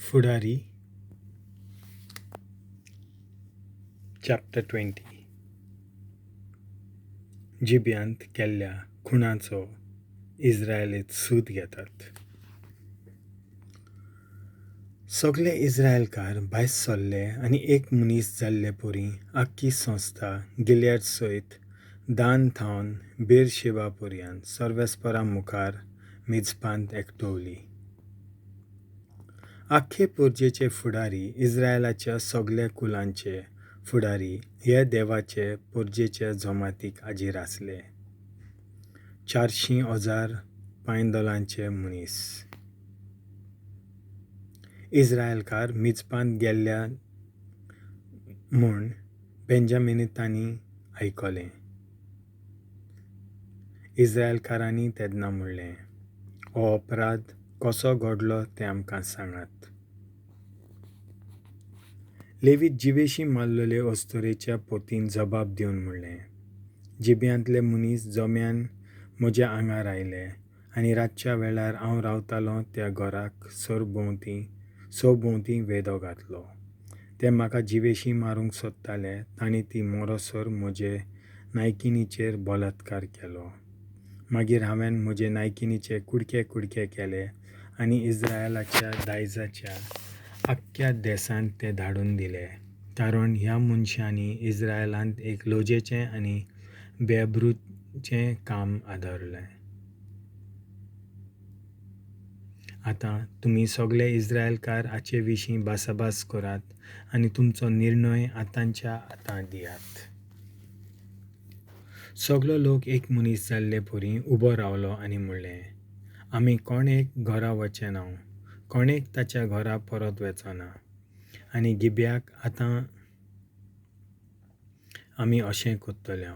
फुडारी चॅप्टर 20. जिब्यांत केल्ल्या खुणाचो इस्रायलीत सूद घेतात. सगळे इस्रायलकार भायर सरले आनी एक मनीस जाल्ले परी आख्खी संस्था गिलयाद सयत दान थावन बेरशेबा पर्यंत सर्वेस्परा मुखार मिजपांत एकटवली. आख्खे परजेचे फुडारी, इस्रायलाच्या सगल्या कुलांचे फुडारी हे देवाचे परजेच्या जमातीक हाजीर आसले. 400,000 पांयदलांचे मनीस. इस्रायलकार मिजपांत गेल्ल्या म्हूण बेंजामिनीतांनी आयकलें. इस्रायलकारांनी तेन्ना म्हणलें, हो अपराध कसो घडलो तें आमकां सांगात. लेवीत जिवेशी मारलेले अस्तुरेच्या पोतीन जबाब दिवन म्हणलें, जिब्यांतले मनीस जम्यान म्हज्या आंगार आयले आनी रातच्या वेळार हांव रावतालों त्या घराक सरभोंवती वेदो घातलो. ते म्हाका जिवेशी मारूंक सोदताले. तांणी ती मरोसर म्हजे नायकिनीचेर बलात्कार केलो. मागीर हांवें म्हजे नायकिनीचे कुडके कुडके केले आनी इस्रायलाच्या दायजाच्या आख्ख्या देसांत ते धाडून दिले, कारण ह्या मनशांनी इस्रायलांत एक लजेचें आनी बेब्रूचें काम आदरलें. आतां तुमी सगळे इस्रायलकार हाचे विशीं भासाभास करात आनी तुमचो निर्णय आतांच्या आतां दियात. सगलो लोक एक मनीस जाल्ले परी उबो रावलो आनी म्हणलें, आमी कोण एक घरा वचचे ना, कोण एक ताच्या घरा परत वचना. आनी गिब्याक आतां आमी अशें करतले,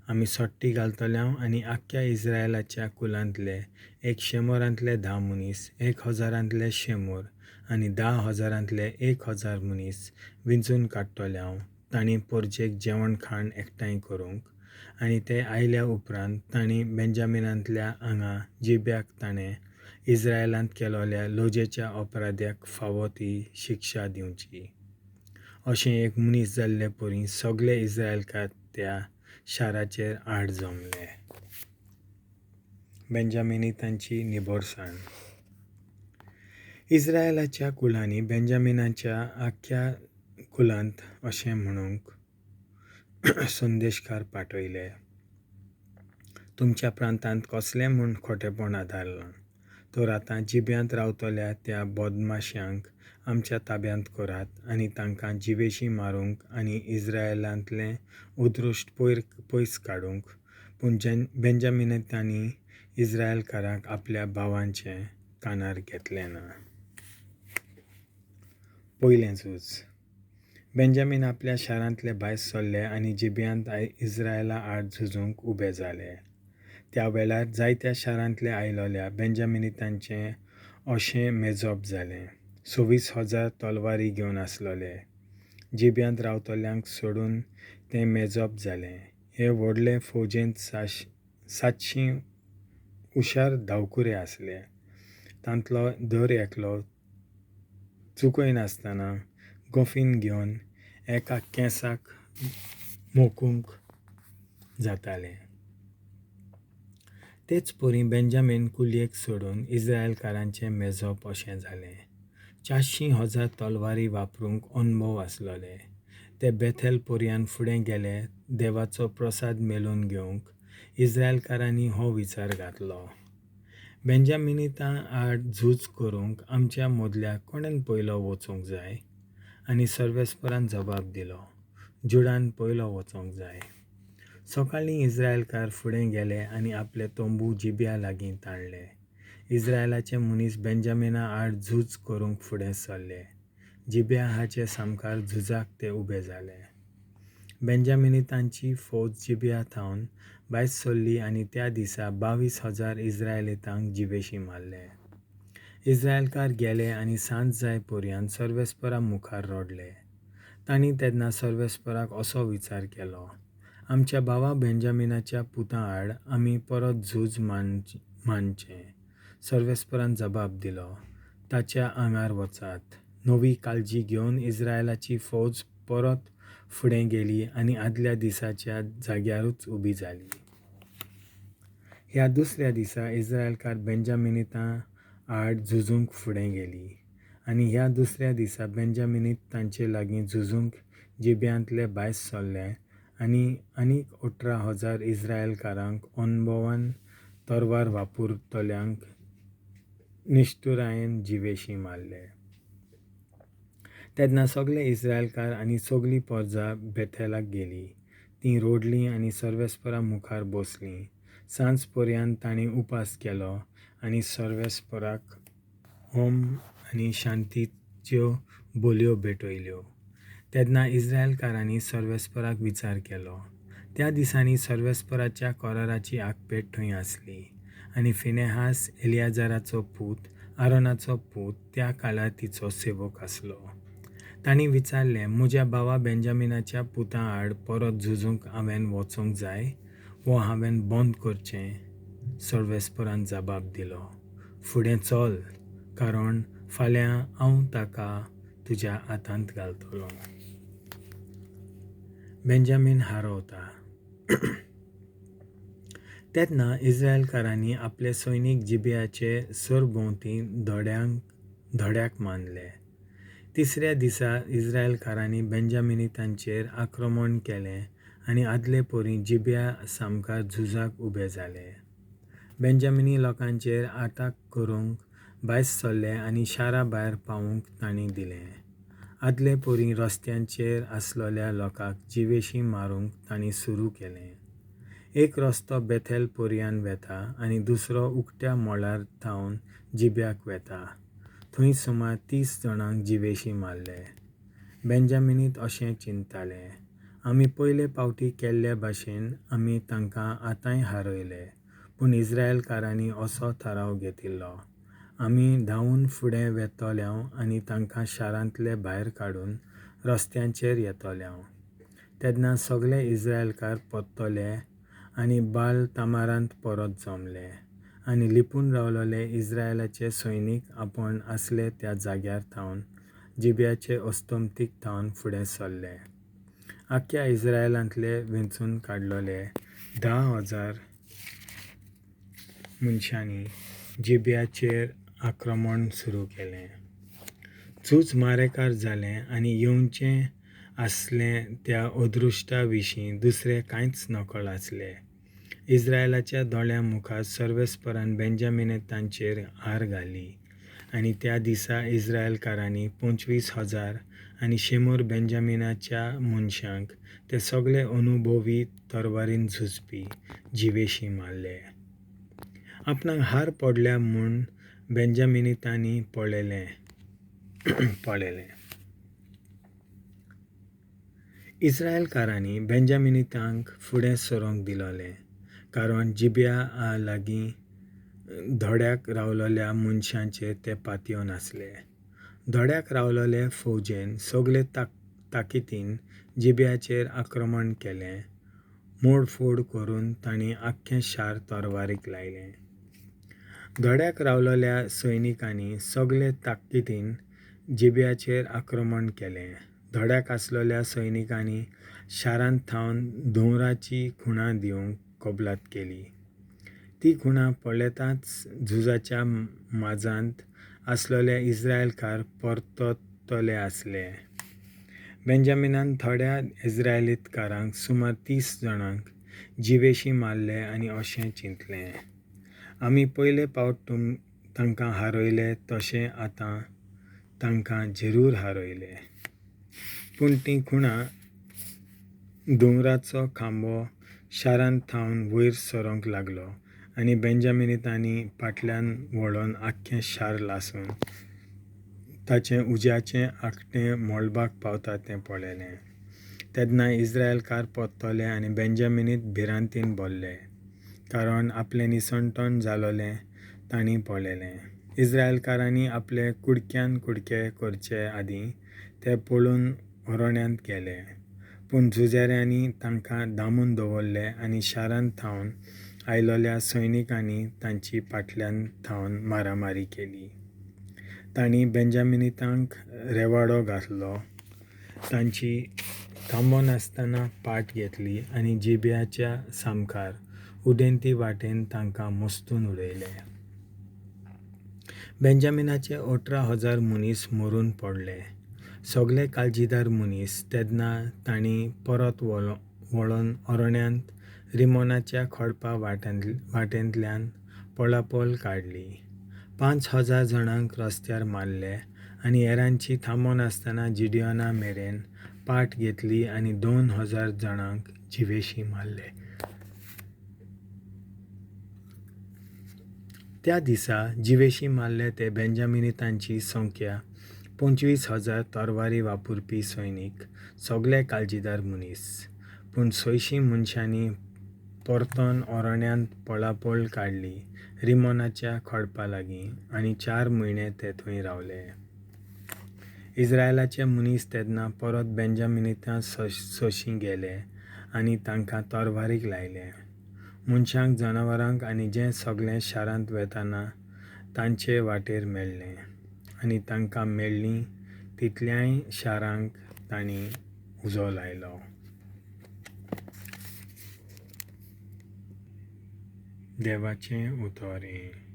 आमी सट्टी घालतले आनी आख्ख्या इस्रायलाच्या कुलांतले 100 10 मनीस, 1000 100 आनी 10,000 1000 मनीस विंचून काडटले. तांणी परजेक जेवण खाण एकठांय करूंक आनी ते आयल्या उपरांत तांणी बेंजामिनांतल्या हांगा जिब्याक ताणें इस्रायलांत केलोल्या लजेच्या अपराध्याक फावो ती शिक्षा दिवची. अशें एक मनीस जाल्ले परी सगळे इस्रायलकार त्या शाराचेर आड जमले. बेंजामिनीतांची निबरसाण. इस्रायलाच्या कुलांनी बेंजामिनाच्या आख्ख्या कुलांत अशें म्हणूंक संदेशकार पाठयले, तुमच्या प्रांतांत कसलें म्हूण खोटेपण आदारलां, तर आतां जिब्यांत रावतल्या त्या बदमाश्यांक आमच्या ताब्यांत करात आनी तांकां जिवेशी मारूंक आनी इस्रायलांतलें उदृश्ट पयस काडूंक. पूण बेंजामिनीतांनी इस्रायलकारांक आपल्या भावांचें कानार घेतलें ना. पयलें झूज. बेंजामीन आपल्या शारांतले भायर सरले आनी जिब्यांत इस्रायला आड झुजूंक उबे जाले. त्या वेळार जायत्या शारांतले आयलोल्या बेंजामिनीतांचें अशें मेजप जालें. 26,000 तलवारी घेवन आसलोले. जिब्यांत रावतल्यांक सोडून तें मेजप जालें. हे व्हडले फौजेंत 700 हुशार धांवकुरे आसले. तांतलो दर एकलो चुकयनासतना गोफीन घेवन एका केंसाक मोखूंक जातालें. तेच परी बेंजामीन कुलयेक सोडून इस्रायलकारांचें मेजप अशें जालें. 400,000 तलवारी वापरूंक अणभव आसलोले. ते बेथेल पर्यान फुडें गेले देवाचो प्रसाद मेळून घेवंक. इस्रायलकारांनी हो विचार घातलो, बेंजामिनीतां आड झूज करूंक आमच्या मदल्या कोणेन पयलो वचूंक जाय? आनी सर्वेस्परान जबाब दिलो, जुडान पयलो वचूंक जाय. सकाळीं इस्रायलकार फुडें गेले आनी आपले तंबू जिब्या लागीं ताणले. इस्रायलाचे मनीस बेंजामिना आड झूज करूंक फुडें सरले. जिब्या हाचे सामकार झुजाक ते उबे जाले. बेंजामिनीतांची फौज जिब्या थावन भायर सरली आनी त्या दिसा 22,000 इस्रायलितांक जिवेशी मारले. इस्रायलकार गेले आनी सांज जाय पर्यंत सर्वेस्परा मुखार रडले. तांणी तेन्ना सर्वेस्पराक असो विचार केलो, आमच्या भावा बेंजामिनाच्या पुतां आड आमी परत झूज मांडचें. सर्वेस्परान जबाब दिलो, ताच्या आंगार वचात, नवी काळजी घेवन इस्रायलाची फौज परत फुडें गेली आनी आदल्या दिसाच्या जाग्यारूच उबी जाली. ह्या दुसऱ्या दिसा इस्रायलकार बेंजामिनीतां आड झुजूंक फुडें गेली. आनी ह्या दुसऱ्या दिसा बेंजामिनीत तांचे लागीं झुजूंक जिब्यांतले भायर सरले आनी आनीक 18,000 इस्रायलकारांक अणभवान तरवार वापरतल्यांक निश्ठुरायेन जिवेशीं मारले. तेन्ना सगळे इस्रायलकार आनी सगळी परजा बेथेलाक गेली. तीं रडलीं आनी सर्वेस्परा मुखार बसलीं. सांज पर्यंत तांणी उपास केलो आनी सर्वेस्पराक होम आनी शांतीच्यो बोलयो भेटयल्यो. तेन्ना इस्रायलकारांनी सर्वेस्पराक विचार केलो. त्या दिसांनी सर्वेस्पराच्या कराराची आगपेट थंय आसली आनी फिनेहास, एलियाजाराचो पूत, आरोनाचो पूत, त्या काळार तिचो सेवक आसलो. तांणी विचारलें, म्हज्या भावा बेंजामिनाच्या पुतां आड परत झुजूंक हांवें वचूंक जाय वो हांवें बंद करचें? सर्वेस्परान जबाब दिलो, फुडें चल, कारण फाल्यां हांव ताका तुज्या हातांत घालतलो. बेंजामीन हारोवता. तेन्ना इस्रायलकारांनी आपले सैनीक जिब्याचे सरभोंवती धड्याक मानले. तिसऱ्या दिसा इस्रायलकारांनी बेंजामिनीतांचेर आक्रमण केलें आनी आदले परी जिब्या सामकार झुजाक उबे जाले. बेंजामिनी लोकांचेर आताक करूंक भायर सरले आनी शारा भायर पावूंक तांणी दिलें. आदले परी रस्त्यांचेर आसलेल्या लोकांक जिवेशीं मारूंक तांणी सुरू केलें. एक रस्तो बेथेल पर्यान वेता आनी दुसरो उकत्या मळार थावन जिब्याक वेता. थंय सुमार 30 जाणांक जिवेशीं मारले. बेंजामिनीत अशें चिंतताले, आमी पयले पावटी केल्ले भाशेन आमी तांकां आतांय हारयले. पूण इस्रायलकारांनी असो थाराव घेतिल्लो, आमी धांवून फुडें वेतल्यांव आनी तांकां शारांतले भायर काडून रस्त्यांचेर येतल्यांव. तेन्ना सगळे इस्रायलकार परतले आनी बाल तामारांत परत जमले आनी लिपून रावलेले इस्रायलाचे सैनीक आपण आसले त्या जाग्यार थावन जिब्याचे अस्तमतीक थावन फुडें सरले. आख्ख्या इस्रायलांतले वेंचून काडलेले 10,000 मनशांनी जिब्याचेर आक्रमण सुरू केलें. झूज मारेकार जालें आनी येवचें आसलें त्या अदृश्टा विशीं दुसरे कांयच नकळ आसले. इस्रायलाच्या दोळ्यां मुखार सर्वेस्परान बेंजामिनीतांचेर हार घाली आनी त्या दिसा इस्रायलकारांनी 25,000 आनी 100 बेंजामिनाच्या मनशांक, ते सगळे अनुभवी तरवारीन झुजपी, जिवेशीं मारले. आपणाक हार पडल्या म्हूण बेंजामिनीतांनी पळयलें. इस्रायलकारांनी बेंजामिनीतांक फुडें सरूंक दिलोलें, कारण जिब्या लागीं धड्याक रावलेल्या मनशांचेर ते पातयेवन आसले. धड्याक रावलेले फौजेन सगळे ताकदीन जिब्याचेर आक्रमण केलें. मोडफोड करून तांणी आख्खें शार तरवारीक लायलें. धड्याक रावलेल्या सैनिकांनी सगळे ताकदीन जिब्याचेर आक्रमण केलें. धड्याक आसलेल्या सैनिकांनी शारांत थावन धुंवराची खुणां दिवंक कबलात केली. ती खुणां पळयताच झुजाच्या माजांत आसलेले इस्रायलकार परततले आसले. बेंजामिनान थोड्या इस्रायलीकारांक सुमार 30 जाणांक जिवेशीं मारले आनी अशें चिंतलें, आमी पयले पावट तांकां हारयले तशें आतां तांकां जरूर हारयले. पूण ती खुणां दोंगराचो खांबो शारांत थावन वयर सरूंक लागलो आनी बेंजामिनीतांनी फाटल्यान वळोन आख्खें शार लासून ताचें उज्याचें आंकटें मळबाक पावता तें पळयलें. तेन्ना इस्रायलकार परतले आनी बेंजामिनीत भिरांतीन भरले, कारण आपलें निसणटण जालोलें तांणी पळयलें. इस्रायलकारांनी आपले कुडक्यान कुडके करचे आदीं ते पळून अरण्यांत गेले. पूण झुजाऱ्यांनी तांकां दामून दवरले आनी शारांत थावन आयलोल्या सैनिकांनी तांची फाटल्यान थावन मारामारी केली. तांणी बेंजामिनीतांक रेवाडो घातलो, तांची थांबनासतना पाट घेतली आनी जिबियाच्या सामकार उदेंती वाटेन तांकां मस्तून उडयले. बेंजामिनाचे 18,000 मनीस मरून पडले, सगळे काळजीदार मनीस. तेदनां तांणी परत वळून अरण्यांत रिम्मोनाच्या खडपा वाटेंतल्यान पळापळ काडली. 5000 जाणांक रस्त्यार मारले आनी हेरांची थांबनासतना जिडियोना मेरेन पाट घेतली आनी 2000 जाणांक जिवेशीं मारले. त्या दिसा जिवेशीं मारले ते बेंजामिनीतांची संख्या 25,000 तरवारी वापरपी सैनीक, सगळे काळजीदार मनीस. पूण 600 मनशांनी परतून अरण्यांत पळापळ काडली रिम्मोनाच्या खडपा लागीं आनी 4 म्हयने ते थंय रावले. इस्रायलाचे मनीस तेदनां परत बेंजामिनीतां सोशीं गेले आनी तांकां तरवारीक लायले. मनशांक, जनावरांक आनी जें सगळें शारांत वेतना तांचे वाटेर मेळ्ळें आनी तांकां मेळ्ळीं तितल्याय शारांक तांणी उजो लायलो. देवाचें उतर हें.